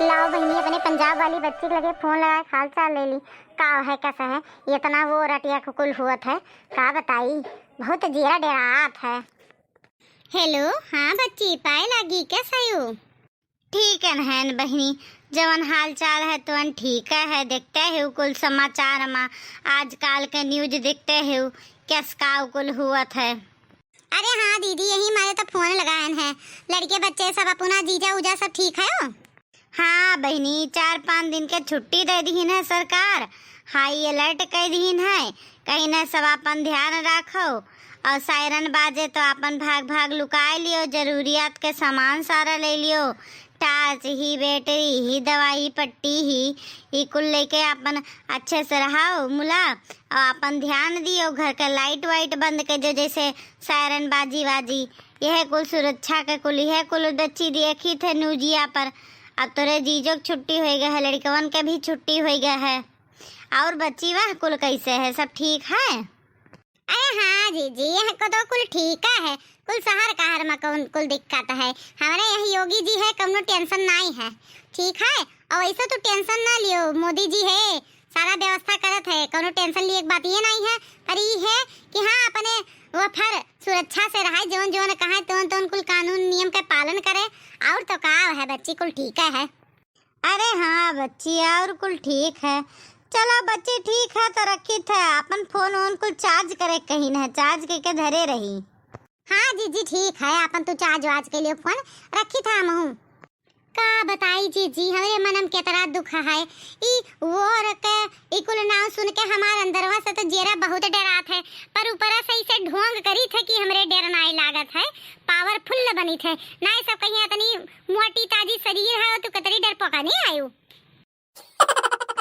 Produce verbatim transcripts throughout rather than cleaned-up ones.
लाओ बहिनी, अपने पंजाब वाली बच्ची के लगे फोन लगाए, हाल चाल ले ली, का है, कैसा है, इतना वो रटिया कुकुल हुअत है, का बताई, बहुत जीरा डेरात है। हेलो, हाँ बच्ची, पाए लागी, कैसा हो? ठीक है नहन बहिनी, जवन हाल चाल है तवन ठीक है, देखते हो कुल समाचार मा, आजकल के न्यूज देखते हो, कैस का कुल हुअत है। अरे हाँ दीदी, यही मारे तो फोन लगायन है। लड़के बच्चे सब अपना जीजा उजा सब ठीक है हो? हाँ बहिनी, चार पाँच दिन के छुट्टी दे दीन है सरकार, हाई अलर्ट कर दीन है, कहीं न सब अपन ध्यान रखो और सायरन बाजे तो अपन भाग भाग लुकाए लियो, जरूरियात के सामान सारा ले लियो, टार्च ही, बैटरी ही, दवाई पट्टी ही, ई कुल लेके अपन अच्छे से रहो मुला, और अपन ध्यान दियो, घर के लाइट वाइट बंद कर दो, जैसे सायरन बाजी बाजी। यह कुल सुरक्षा के कुल, यह कुल बच्ची देखी थे न्यूजिया पर। अब तोरे जीजो के छुट्टी हो गए है, लड़कवन के भी छुट्टी हो गए है। और बच्ची वह कुल कैसे है, सब ठीक है? अरे हाँ जीजी, यह को तो कुल ठीक है, कुल शहर कहर में कौन कुल दिक्कत है। हमारे यही योगी जी है, कौनो टेंशन नहीं है, ठीक है। और वैसे तो टेंशन ना लियो, मोदी जी है, सारा व्यवस्था करत है, कौनो टेंशन लिए के बात ये नहीं है। पर ई है कि हाँ, अपने वो फर सुरक्षा से रहे, जौन जौन कहे तौन तौन कुल कानून नियम के पालन करे। और तो का है बच्ची, कुल ठीक है। अरे हाँ बच्ची, और कुल ठीक है। चलो बच्ची, ठीक है, तो रखी थे, अपन फोन वोन कुल चार्ज करे कहीं न, चार्ज के, के धरे रही। हाँ जीजी, ठीक है, अपन तू चार्ज वार्ज के लिए फोन रखी था हमहू। का बताई जीजी, हमरे मनम केतना दुख है। ई वोर के ई कुल नाव सुन के हमार अंदरवा से तो जेरा बहुत डरात है, पर ऊपरा से इसे ढोंग करी थे कि हमरे डर नाई लागत है, पावरफुल बनी थे। नाई सब कहीं इतनी मोटी ताजी शरीर है, तू कतरी डर पोका नहीं आयु।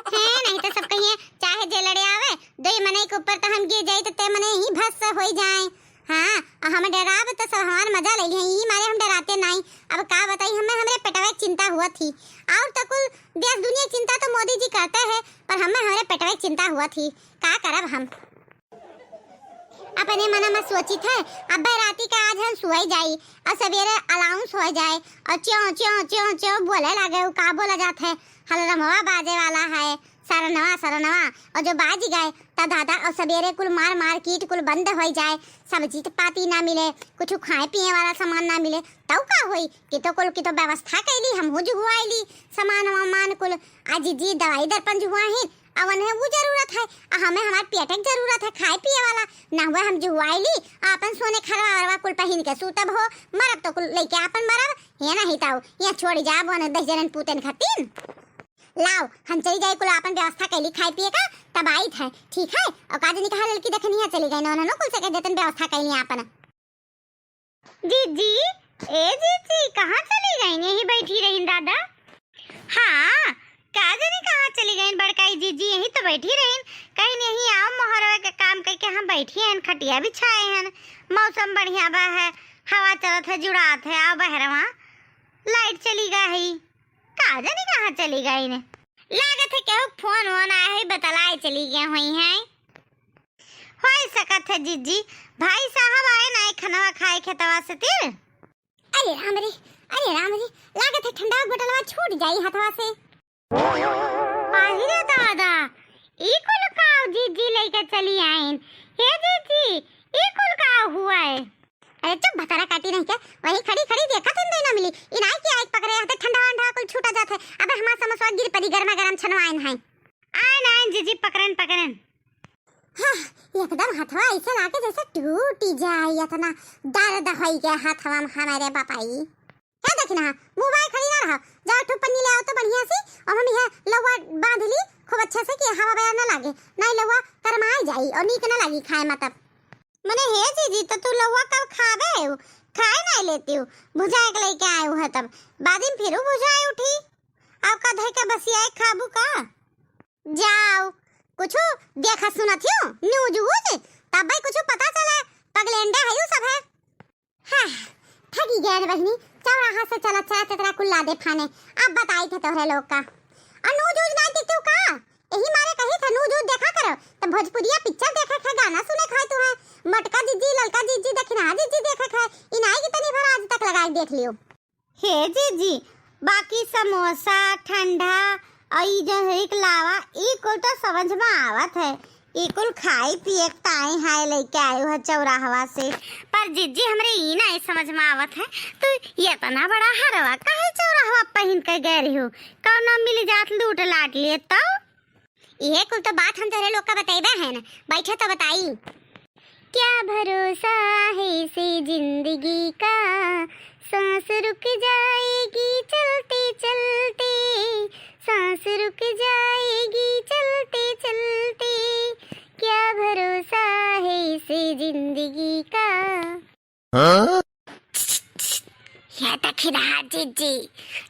है, नहीं तो सब कहिए, चाहे जे लड़े आवे, दो मनई के ऊपर तो हम गिर जाई, तो ते मनई ही भस्म होई जाए। हाँ, और हम डराब तो सब हमार मजा ले लिए, ई मारे हम डराते नहीं। अब का बताई, हमें हमरे पेटवा के चिंता हुआ थी। और तो कुल देश दुनिया के चिंता तो मोदी जी करते हैं, पर हमें हमरे पेटवा के चिंता हुआ थी। का करब हम? अपने मन में सोचित है, अब्बे राती का आज हम सुआई जाई, और सवेरे अलाउंस हो जाए, और च्यों, च्यों, च्यों, च्यों बोले लागे, उ का बोला जात है, हलरमवा बाजे वाला है, सरनवा, सरनवा, और जो बाज गए, त दादा, और सवेरे कुल मार, मार कीट कुल बंद हो जाए, सब्जी त पाती ना मिले, कुछ खाए पिए वाला सामान ना मिले, तब का होई? कि तो कुल की तो व्यवस्था कैली, हम हु जुहुआइली, सामान वामान कुल, आज जी दवाई दर्पण जुहुआ ही, अवन है वो जरूरत है, आ हमें हमार पेट के जरूरत है खाए पिए वाला, ना हुआ हम जुहुआइली, आपन सोने खरवा वरवा कुल पहिन के सूतब हो, मरब तो कुल लेके आपन मरब, ये नहीं ताऊ, ये छोड़ी जाब वन दस जनन पूतन खातिन। लाओ, हम चली जाई कुल आपन व्यवस्था कैली खाए पिए का, तब आई थे, ठीक है? और का जनी कहा लड़की देखनी है चली गई, ना, ना, ना, कुल से कह देतन व्यवस्था कैली आपन। जीजी, ए जीजी, कहाँ चली गईन? यहीं बैठी रहीन दादा। हाँ, का जानी कहाँ चली गईन बड़काई जीजी, यहीं तो बैठी रहीन। कहीं यहीं आओ मोहरवा के काम करके हम बैठी हैं, खटिया बिछाए हैं, मौसम बढ़िया बा है, हवा चलत है, जुड़ात है, आओ बहरवा। लाइट चली गई है, का जानी कहाँ चली गईन। लागत है केहू फोन वोन आए है, बतलाए चली गए हुई हैं। होई सकत है जीजी, भाई साहब आए ना खनवा खाए खेतवा से तिर। अरे राम रे, अरे राम रे, लागत है ठंडा बोतलवा छूट जाई हाथवा से। आही रे दादा, ई कुल का जीजी लेके चली आइन? हे जीजी, ई कुल का हुआ है? अरे चुप भतारा काटी नहीं के, वही खड़ी खड़ी देखत हन दोनों मिली। ई नाई की आइक पकड़े रहते ठंडा वंडा कुल छूटा जात है। अबे हमार समोसवा गिर पड़ी गरमा गरम छनवाइन है। आइन आइन जीजी पकड़न पकड़न। हाँ, एकदम हथवा ऐसे लागे जैसे टूटी जाए, इतना दर्द होई गया हथवा में हमारे बापाई। क्या देखी ना, मुँह बाय खड़ी ना रहा, जाओ ठो पन्नी ले आओ तो बढ़िया से, और हम यह लौवा बांध ली खूब अच्छे से कि हवा बया ना लागे, नहीं लौवा करमाई जाई और नीक ना लागी खाए में तब। मने हे जीजी, तो तू लौवा कब खावे हो? खाए नहीं लेती हो, भुजाए के लेके आए हो तब, बाद में फिर भुजाए उठी, अब का धई के बसियाए खाबू का? जाओ, कुछ देखत सुनत हो, न्यूज व्यूज, तब भाई कुछ पता चले, पगलेंडे है यू सब है। हाँ, थकी गए रे बहिनी, चौराहा से चलत चलत इतना कुल्ला दे फाने, अब बताई थे तोहरे लोग का। और न्यूज व्यूज नहीं देखते हो का? यही मारे कही थे न्यूज व्यूज देखा करो, तो भोजपुरिया पिक्चर देखे थे, गाना सुने खाए तू है, मोटका जीजी, ललका जीजी, दखिना जीजी देखे थे, इनाई की तनी भर आज तक लगाई देख लियो। हे जीजी, बाकी समोसा, ठंडा और ई जो है एक लावा, ई कुल तो समझ में आवत है। ई कुल खाए पिए के ताई हाय लेके आयो है चौराहवा से। पर जिज्जी, हमरे ई ना समझ में आवत है, तू इतना बड़ा हरवा काहे चौराहवा पहिन के गए रही हो? कौनो मिल जात लूट लाट लिए तो? इहे कुल तो बात हम तोहरे लोग का बतैबे हैं न, बैठे तो बताई। क्या भरोसा है इसे जिंदगी का, सांस रुक जाएगी चलते चलते, सांस रुक जाएगी चलते चलते, क्या भरोसा है इसे जिंदगी का। हाँ? ये देखी रहा जिज्जी,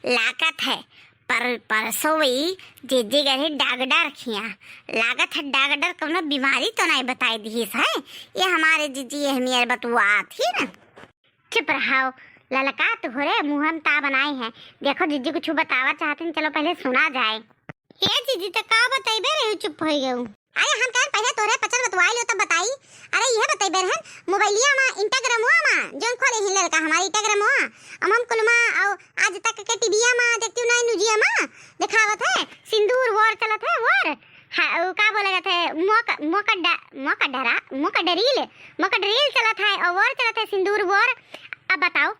लागत है पर परसों ही जिज्जी गए डॉक्टर खिया, लागत है डॉक्टर कौनो बीमारी तो नहीं बताई दिहिस है। ये हमारे जिज्जी ये हमियर बतुआत ही ना। चुप रहाओ ललका, तुहरे मुँह में ता बनाए हैं। देखो जिज्जी कुछ बतावा चाहते हैं, चलो पहले सुना जाए। हे जिज्जी, त का बतइबे रहे, चुप होइ गऊ। अरे हम कहन पहिले तोहरे पचर बतवाई लो तब बताई। अरे इहे बतइबे रहन, मोबाइलिया मा, Instagram मा, जौन खोले ही लड़का हमारे Instagram मा, अमम कुलमा, और आज तक के टीविया मा देखती हूँ ना, न्यूजिया मा दिखावत है, सिंदूर वॉर चलत है, वॉर। हाँ, वो का बोला जाता है, मोक, मोकड्डा, मोकड्डरा, मोकड्डरील, मोकड्डरील चलत है, और वॉर चलत है, सिंदूर वॉर। अब बताओ,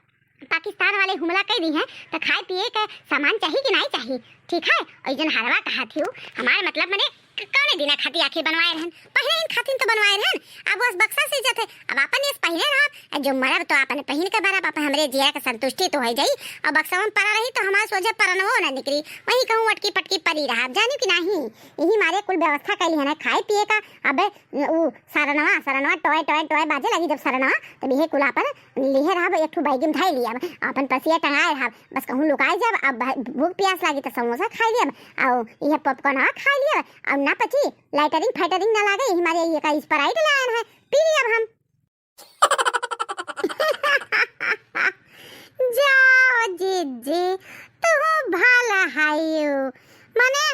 पाकिस्तान वाले हमला कर दी हैं, तो खाए पिए के सामान चाहिए कि नहीं चाहिए? ठीक है, और जन हरवा कहा थी, हमारे मतलब मने क-, कौने दिना खाती आखिर बनवाए रहन? पहले इन खातिन तो बनवाए रहन, अब बस बक्सा से जथे, अब अपन ये पहले रहब, जो मरब तो अपन पहिन के मरब, अपन हमरे जिया के संतुष्टि तो हो जाई, और बक्सा में पड़ा रही तो हमारे सोझे परनवो ना निकली, वहीं कहूँ अटकी पटकी पड़ी रहब, जानी कि नहीं? यही मारे कुल व्यवस्था कैली है ना खाए पिए का। अब उ सरनवा, सरनवा टॉय, टॉय, टॉय बाजे लगी जब सरनवा, तब इहे कुल आपन लिहे रहब, एक ठो बैग में धइ लियब, आपन पसिया टंगाए रहब, बस कहूँ लुकाए जब, अब भ-, भूख प्यास लागी त समोसा खाइ लियब, और इहे पॉपकॉर्नवा खाइ लियब, और ना पची, लाइटरिंग फाइटरिंग ना लागे, यही मारे ये का Sprite लायन है, पी लियब हम। जाओ जिज्जी, तू भला हायो, मने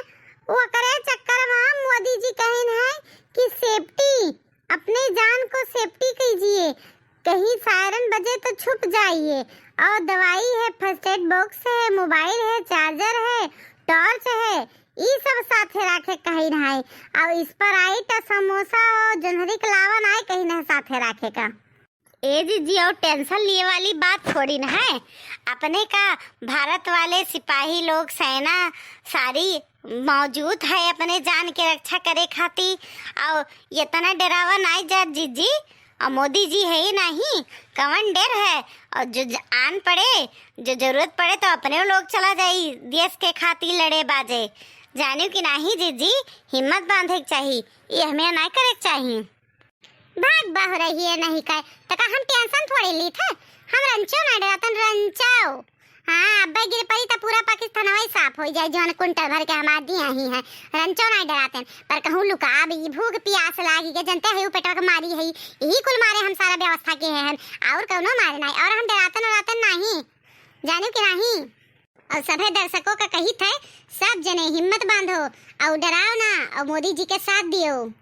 ओकरे चक्कर में मोदी जी कहिन है कि safety अपने जान को safety कीजिए, कहीं siren बजे तो छुप जाइए। और दवाई है, first aid box है, मोबाइल है, चार्जर है, टॉर्च है, ई सब साथे राखे कहीं नहीं। और Sprite, समोसा और जोन्हरी के लावा नहीं कहीं नहीं साथे राखे का। ए जिज्जी, और tension लिए वाली बात थोड़ी न है। अपने का भारत वाले सिपाही लोग, सेना सारी मौजूद है अपने जान के रक्षा करे खातिर। और इतना डरावा नाई जात जिज्जी, और मोदी जी है ही नहीं, कवन डर है? और जो ज-, आन पड़े, जो जरूरत पड़े तो अपने लोग चला जाई देश के खातिर लड़े बाजे। जानियो कि नहीं जिज्जी, हिम्मत बांधे के चाही, ये हमें ना करे के चाही। भाग बहु रही है नहीं कहे, तो का हम tension थोड़ी ली थे? हम रंचो ना डरातन, रंचो। हाँ, अब्बे गिर पड़ी तो पूरा पाकिस्तान वही साफ हो जाए, जौन कुंटल भर के हमार दिया ही है। रंचो ना डरातन, पर कहूँ लुकाब, ई भूख प्यास लागी के जनते है, उ पेटवा के मारी है, यही कुल मारे हम सारा व्यवस्था के हैं, और कौनो मारे नहीं, और हम डरातन उरातन नहीं, जानियो कि नहीं? और सभे दर्शकों का कही थे, सब जने हिम्मत बांधो, और डराओ ना, और मोदी जी के साथ दियो।